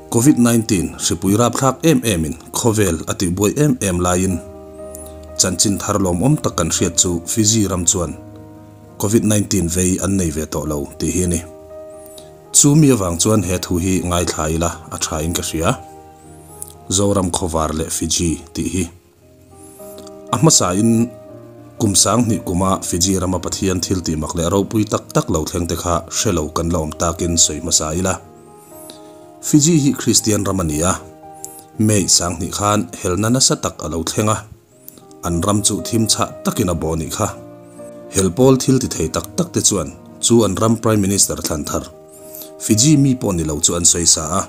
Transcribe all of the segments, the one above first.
Covid 19 hripui rapthlak em em in khawvel a tihbuai em em laiin chanchin thar lawmawm tak kan hriat chu Fiji ram chuan Covid 19 vei an nei ve tawh lo tih hi a ni. Chu mi avang chuan he thu hi ngaithla ila a tha in ka hria. Zoram khawvar leh Fiji tih hi. A hmasa in kum 2000 kuma Fiji rama Pathian thil tih mak leh ropui tak tak lo thleng te kha hre lo kan la awm takin sawi hmasa ila. Fiji hi Kristian ram a ni a. May 2000 khan helna nasa tak a lo thleng a. An ram chu thim chhah takin a bo ni kha. Helpawl thil ti thei tak tak te chuan chu an ram Prime Minister thlan thar Fiji mi pawh ni lo chu an sawi sa a.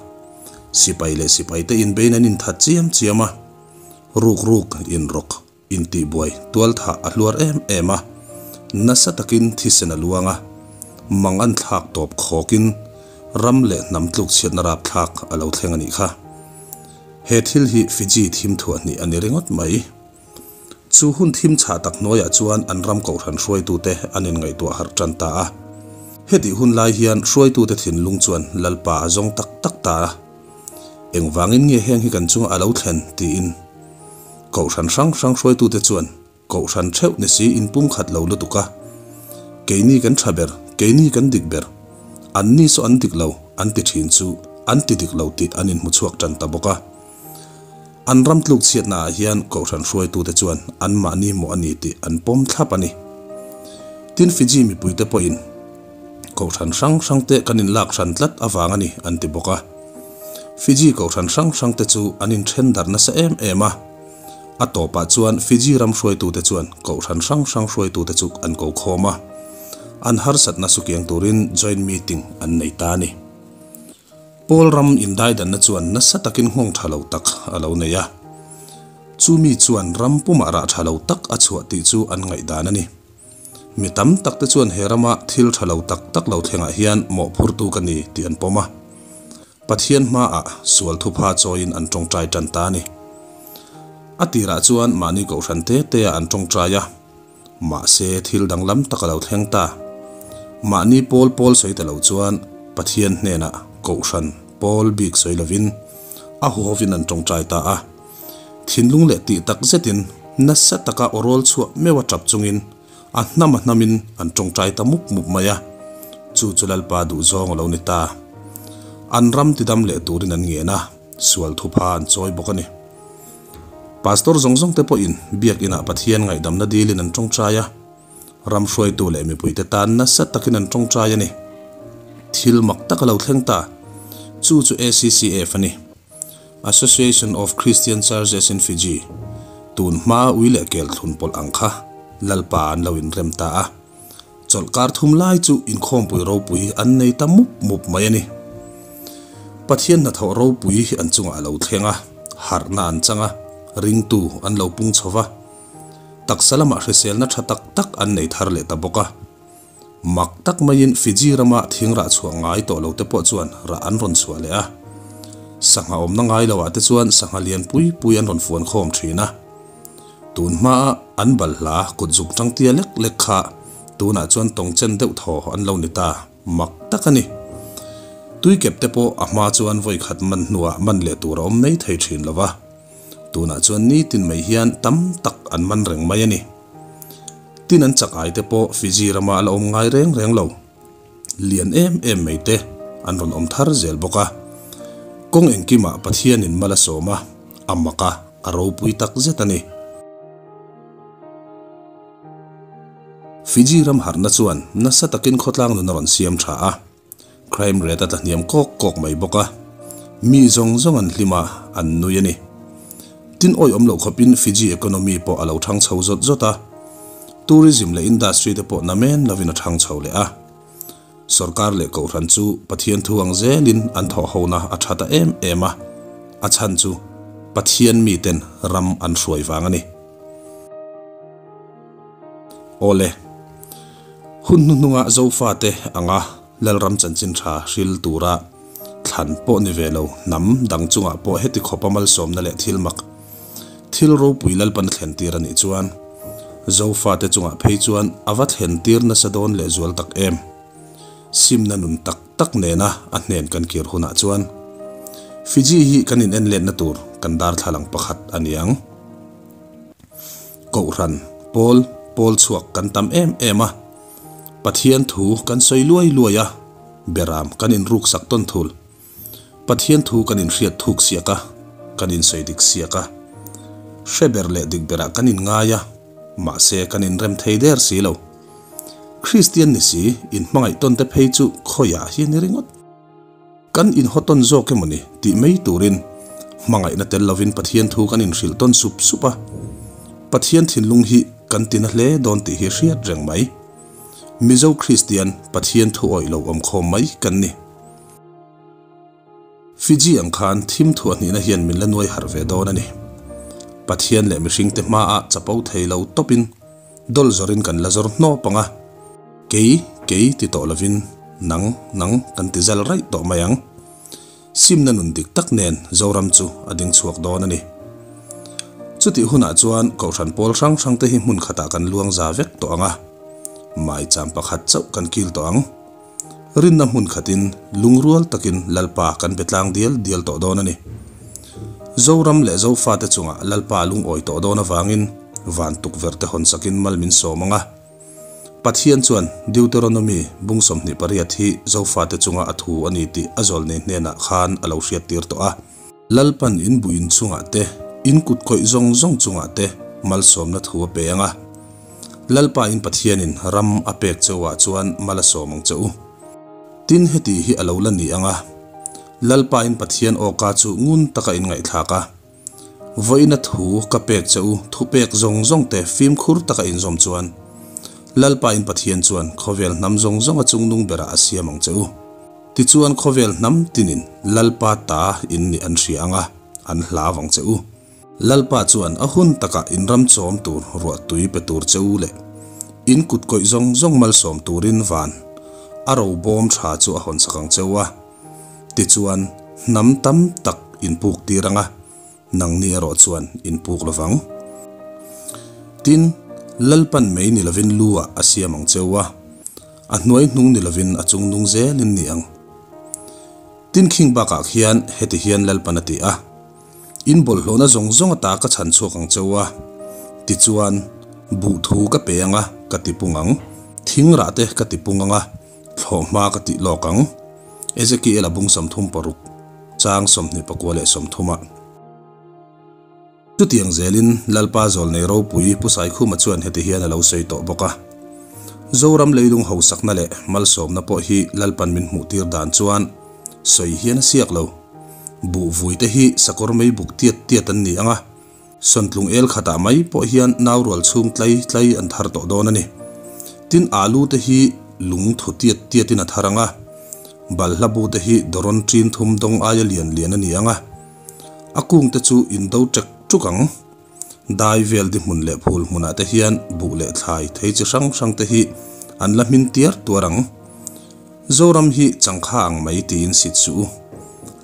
Sipai leh sipai te in bein an in that chiam chiam a. Ruk ruk in rawk in tih buai tual tha a hluar em em a. Nasa takin thisen a luang a. Mang an thlak tawp khawkin ram leh hnam tluk chhiatna rap thlak a lo thleng a nih kha. He thil hi Fiji thim thuah hnih a ni ringawt mai. Chu hun thim chhah tak hnuaiah chuan an ram kohhran hruaitute an inngaihtuah harh tan ta a. Heti hun lai hian hruaitute thinlung chuan Lalpa a zawng tak tak ta a. Engvangin nge heng hi kan chunga a lo thlen tiin kohhran hrang hrang hruaitute chuan kohhran theuh ni si in pum khat lo lutuk a. Keini kan tha ber, keini kan dik ber. An ni saw an dik lo, an ti thin chu an ti dik lo tih an inhmu chhuak tan ta bawk a. An ram tluk chhiatna ah hian kohhran hruaitute chuan an mahni maw a ni tih an pawm thlap a ni. Tin Fiji mipuite pawhin kohhran hrang hrang te kan inlak hran tlat avang a ni an ti bawk a. Fiji kohhran hrang hrang te chu an inthen darh nasa em em a. A tawpah chuan Fiji ram hruaitute chuan kohhran hrang hrang hruaitute chu an ko khawm a. An harsatna sukiang turin joint meeting an nei ta a ni. Pawl ram indaidanna chuan nasa takin nghawng tha lo tak a lo nei a. Chu mi chuan ram pumah rah tha lo tak a chhuah tih chu an ngaihdan a ni. Mi tam tak te chuan he rama thil tha lo tak tak lo thlengah hian mawhphurtu ka ni tih an pawm a. Pathian hmaah sual thupha chawiin an tawngtai tan ta a ni. A tirah chuan mahni kohhran te te ah an tawngtai a. Mahse thil danglam tak a lo thleng ta. Mahni pawl pawl sawi ta lo chuan Pathian hnenah kohhran pawl bik sawi lovin a huhovin an tawngtai ta a. Thinlung leh tih tak zetin nasa taka aw rawl chhuah meuh a tap chungin a hnam a hnamin an tawngtai ta mup mup mai a. Chu chu Lalpa duhzawng a lo ni ta. An ram tidam leh turin an ngen a, sual thupha an chawi bawk a ni. Pastor zawng zawng te pawhin biak inah Pathian ngaihdamna dilin an tawngtai a, ram hruaitu leh mipuite tan nasa takin an tawngtai a ni. Thil mak tak a lo thleng ta. Chu chu ACCF a ni. Association of Christian Churches in Fiji. Tun hmaa ui leh kel thlun pawlh ang kha Lalpa an lo inrem ta a. Chawlhkar thum lai chu inkhawmpui ropui an nei ta mup mup mai a ni. Pathian hnathawh ropui an chungah a lo thleng a, harhna an chang a, ringtu an lo pung chho va. Taksa lamah hriselna tha tak tak an nei thar leh ta bawk a. Mak tak maiin Fiji rama thing rah chhuah ngai tawh lo te pawh chuan rah an rawn chhuah leh a. Sangha awmna ngai lo ah te chuan sangha lian pui pui an rawn fuan khawm thin a. Tun hmaa an balhla kut zuk tang tia lek lek kha tunah chuan tawng chen deuh thaw an lo ni ta mak tak a ni. Tui kep te pawh a hma chuan vawi khat man hnuah man leh tur a awm mai thei thin lo va. Tunah chuan nitin mai hian tam tak an man reng mai a ni. Tin an chak ai te pawh Fiji rama a la awm ngai reng reng lo. Lian em em mai te an rawn awm thar zel bawk a. Kawng engkimah Pathianin mal a sawm a, a mak a, a ropui tak zet a ni. Fiji ram harhna chuan nasa takin khawtlang nun a rawn siam tha a. Crime rate a tla hniam kawk kawk mai bawk a. Mi zawng zawng an hlim a, an nui a ni. Tin awi awm loh khawpin Fiji economy pawh a lo thang chho zawt zawt a. Tourism leh industry te pawh namen lovin a thang chho leh a. Sorkar leh kohhran chu Pathian thu ang zelin an thawh hona a tha ta em em a. A chhan chu Pathian miten ram an hruai vang a ni. Awle. Hun hnuhnunga Zofate anga Lalram chanchin tha hril tura thlan pawh ni ve lo hnam dang chungah pawh heti khawpa malsawmna leh thil mak thil ropui Lalpan a thlen tir a nih chuan Zofate chungah phei chuan a va thlen tir nasa dawn leh zual tak em. Simna nun tak tak nena a hnen kan kir hunah chuan. Fiji hi kan in en letna tur kan darthlalang pakhat a ni ang. Kohhran pawl pawl chhuak kan tam em em a, Pathian thu kan sawi luai luai a, beram kan inruk sak tawn thul. Pathian thu kan inhriat thuk siak a, kan insawi dik siak a. Hre ber leh dik berah kan inngai a, mahse kan inrem thei der si lo. Kristian ni si, inhmangaih tawn te phei chu khawiah hi a ni ringawt. Kan inhaw tawn zawk emaw ni tih mai turin hmangaihna tel lovin Pathian thu kan inhrilh tawn sup sup a. Pathian thinlung hi kan tina hle dawn tih hi hriat reng mai. Mizo Kristian Pathian thu awih lo awmkhawm mai kan ni. Fiji ang khan thim thuah hnihna hian min la nuai harh ve dawn a ni. Pathian leh mihringte hmaah chapo thei lo tawpin dawl zawrin kan la zawr hnawp ang a, kei, kei ti tawh lovin nang, nang kan ti zal raih tawh mai ang. Simna nun dik tak nen Zoram chu a ding chhuak dawn a ni. Chutih hunah chuan Kohhran pawl hrang hrangte hi hmun khatah kan luang za vek tawh ang a, maicham pakhat chauh kan kil tawh ang. Rinna hmun khatin lungrual takin Lalpa kan be tlang dial dial tawh dawn a ni. Zoram leh Zofate chungah Lalpa lungawi tawh dawn avangin van tukverh te hawn sakin mal min sawm ang a. Pathian chuan Deuteronomy bung 28 hi Zofate chunga a thu a ni tih a zawlnei hnenah khan a lo hriattir tawh a. Lalpan in buh in chungah te, in kut kawih zawng zawng chungah te malsawmna thu a pe ang a. Lalpa in Pathianin ram a pek che uah chuan mal a sawm ang che u. Tin heti hi a lo la ni ang a, Lalpa in Pathian awka chu ngun taka in ngaihthlak a. Vawiina thu ka pek che u thupek zawng zawng te fimkhur taka in zawm chuan, Lalpa in Pathian chuan khawvel hnam zawng zawnga chungnung berah a siam ang che u. Tichuan khawvel hnam tinin Lalpa ta in nih an hria ang a, an hlau ang che u. Lalpa chuan a hun takah in ram chawm tur ruah tui pe tur che u leh in kut kawih zawng zawng malsawm turin van a ro bawm tha chu a hawnsak ang che u a. Tichuan hnam tam tak in puk tir ang a, nangni erawh chuan in puk lovang. Tin, Lalpan mei ni lovin lu ah a siam ang che u a, a hnuai hnung ni lovin a chung nung zelin ni ang. Tin khing bakah khian heti hian Lalpan a ti a, In bawlhhlawhna zawng zawng ata ka chhan chhuak ang che u a, tichuan, buh thu ka pe ang a, ka ti pung ang, thing rah te ka ti pung ang a, thlawhhma ka tih lawk ang. Ezekiel a bung 36, chang 24 leh 30 ah. Chutiang zelin Lalpa Zawlnei ropui Pu Saikhuma chuan heti hian a lo sawi tawh bawk a, Zoram leilung hausakna leh malsawmna pawh hi Lalpan min hmuhtir dan chuan sawi hian a siak lo. Buh vuite hi sakawr mei buk tiat tiat an ni ang a, sawntlung el khatah mai pawh hian nau rual chhung tlai tlai an thar tawh dawn a ni. Tin, alu te hi lung thu tiat tiatin a thar ang a, balhla bu te hi dawrawn ṭin thum dawng aia lian lian a ni ang a, A kung te chu in do ṭek ṭuk ang. Dai vel di hmun leh phul hmunah te hian buh leh thlai thei chi hrang hrang te hi an la hmin tiar tuar ang. Zoram hi changkha ang mai tiin sit suh u.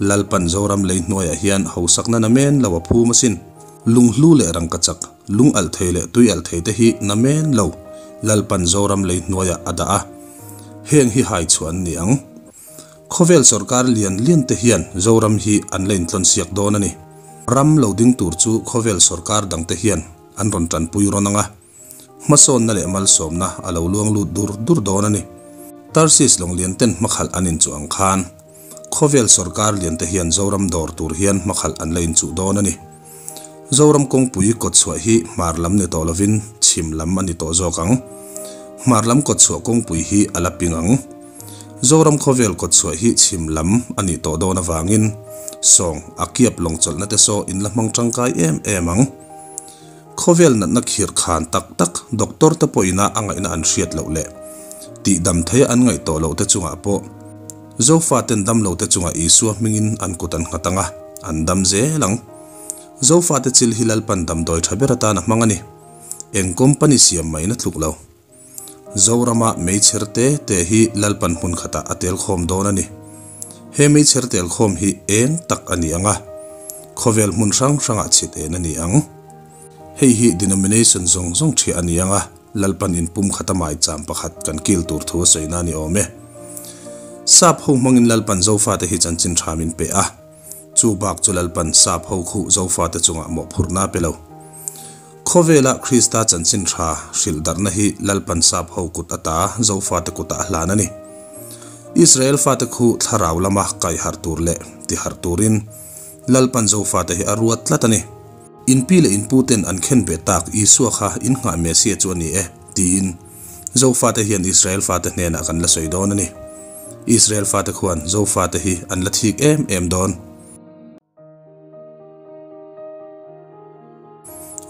Lalpan Zoram lei hnuaiah hian hausakna namen lo a phum asin. Lunghlu leh rangkachak, lung alh thei leh tui alh thei te hi namen lo Lalpan Zoram lei hnuaiah a dah a. Heng hi hai chhuah an ni ang. Khawvel sawrkar lian lian te hian Zoram hi an la intlawn siak dawn a ni. Ram lo ding tur chu khawvel sawrkar dang te hian an rawn tanpui rawn ang a, hmasawnna leh malsawmna a lo luang lut dur dur dawn a ni. Tarsis lawng lian ten hmakhalh an inchuh ang khan khawvel sawrkar lian te hian Zoram dawr tur hian hmakhalh an la inchuh dawn a ni. Zoram kawngpui kawtchhuah hi hmar lam ni tawh lovin chhim lam a ni tawh zawk ang. Hmar lam kawtchhuah kawngpui hi a la ping ang. Zoram khawvel kawtchhuah hi chhim lam a nih tawh dawn avangin sawng a kiap lawng chawlhna te saw in la hmang tangkai em em ang. Khawvel natna khirh khan tak tak doctor te pawhina a ngaihna an hriat loh leh tih dam theia an ngaih tawh loh te chungah pawh Zofaten dam lo te chungah Isua hmingin an kut an nghat ang a, an dam zel ang. Zofate chil hi Lalpan damdawi tha ber atan a hmang a ni. Eng company siam mai na tluk lo. Zorama meichher te te hi Lalpan hmun khatah a tel khawm dawn a ni. He meichher tel khawm hi eng tak a ni ang a, khawvel hmun hrang hrangah chhit en a ni ang. Hei hi denomination zawng zawng ṭhiah a ni ang a, Lalpan inpum khata maicham pakhat kan kil tur thu a sawina a ni awm e. Sap ho hmangin Lalpan Zofate hi chanchin ṭha min pe a. Chu bak chu Lalpan sap ho khu Zofate chungah mawhphurhna a pe lo. Khawvela Krista chanchin tha hrilh darhna hi Lalpan sap ho kut ata Zofate kutah a hlan a ni. Israel fate khu thlarau lama kai harh tur leh ti harh turin Lalpan Zofate hi a ruat tlat a ni. In pi leh in pu ten an khen ve tak Isua kha in nghah Messiah chu a ni e, tiin Zofate hian Israel fate hnenah kan la sawi dawn a ni. Israel fate khuan Zofate hi an la thik em em dawn.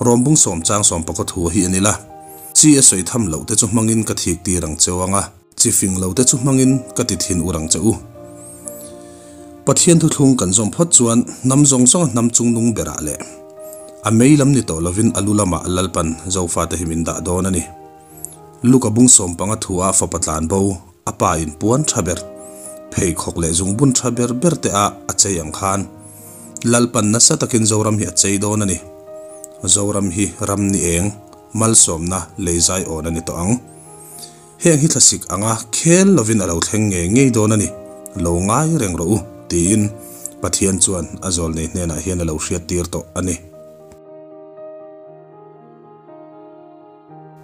Rawmbung sawm chang sawm pakua thu hi a ni la. Chi a sawi tham loh te chu hmangin ka thik tir ang cheu ang a, chi fing lo te chu hmangin ka ti thin ur ang che u. Pathian thuthlung kan zawm phawt chuan hnam zawng zawnga hnam chungnung berah leh a mei lam ni tawh lovin a lu lamah Lalpan Zofate hi min dah dawn a ni. Luka bung sawmpanga thu a fapa tlan bo, a pa in puan tha ber, pheikhawk leh zungbun tha ber ber te a a chei ang khan Lalpan nasa takin Zoram hi a chei dawn a ni. Zoram hi ram ni eng, malsawmna lei zai awn a ni tawh ang. Heng hi thlasik anga khel lovin a lo thleng ngei ngei dawn a ni, lo ngai reng rawh u, tiin Pathian chuan a zawlnei hnenah hian a lo hriattir tawh a ni.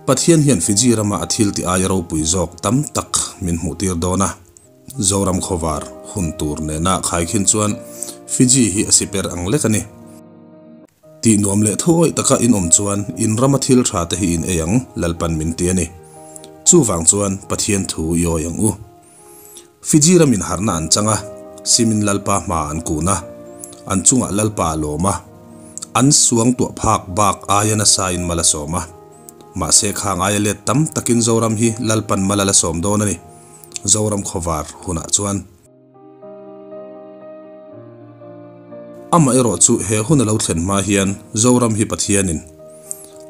Pathian hian Fiji rama a thil ti aia ropui zawk tam tak min hmuhtir dawn a, Zoram khawvar hun tur nena khaikhin chuan Fiji hi a siper ang lek a ni. Tih nuam leh thuawih taka in awm chuan in rama thil tha te hi in ei ang, Lalpan min ti a ni. Chuvang chuan Pathian thu i awi ang u. Fiji ramin harhna an chang a, Simin Lalpa hma an kun a, an chungah Lalpa a lawm a, an suang tuah phak bak aia nasa in mal a sawm a. Mahse khang aia let tam takin Zoram hi Lalpan mal a la sawm dawn a ni. Zoram khawvar hunah chuan. Amaherawh chu he hun a lo thlen hma hian Zoram hi Pathianin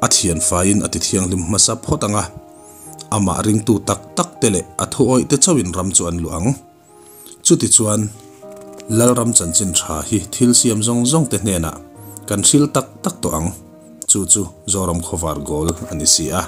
a thianfaiin a tithianghlim hmasa phawt ang a, amah ringtu tak tak te leh a thuawih te chauhin ram chu an luh ang. Chutichuan, Lalram chanchin tha hi thil siam zawng zawng te hnenah kan hril tak tak tawh ang. Chu chu Zoram khawvar goal a ni si a.